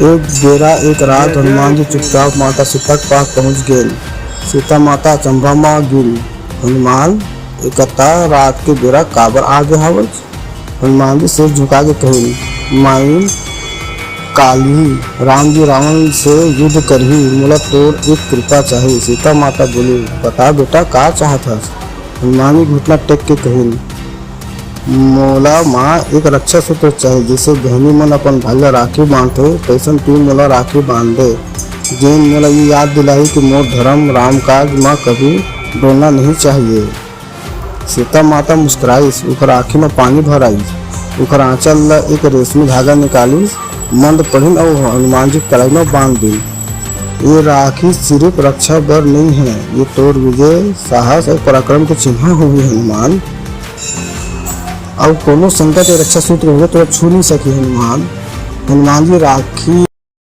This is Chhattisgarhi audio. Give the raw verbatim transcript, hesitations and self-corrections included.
एक बेरा एक रात हनुमान जी चुपचाप माता सीता के पास पहुंच गेन। सीता माता अचंभा म गिन, "हनुमान, एकता रात के बेरा काबर आ गे हवच?" हनुमान जी सिर झुका के कहिन, "माइन, काली राम जी रावण से युद्ध करही, मोला तोर एक कृपा चाही।" सीता माता बोली, "बता बेटा, का चाहत हस?" हनुमान जी घुटना टेक के कहिन, "मोला माँ एक रक्षा सूत्र चाही, जैसे बहनी मन अपन भाई ला राखी बांधथे, तैसन तू मोला राखी बांध दे, जेन मोला ये याद दिलाही कि मोर धर्म राम काज माँ कभी डोलना नहीं चाहिए।" सीता माता मुस्कुराइस, ओकर आँखी म पानी भर आइस। ओकर आँचल ल एक रेशमी धागा निकालिस, मंद पढ़िन अउ हनुमान जी के कलाई म बांध दिन। "ये राखी सिर्फ रक्षा बर नहीं है, ये तोर विजय, साहस अउ पराक्रम के चिन्हा होही हनुमान। अउ कोनो संकट या रक्षा सूत्र होही तोला छू नहीं सकी हनुमान।" हनुमान जी राखी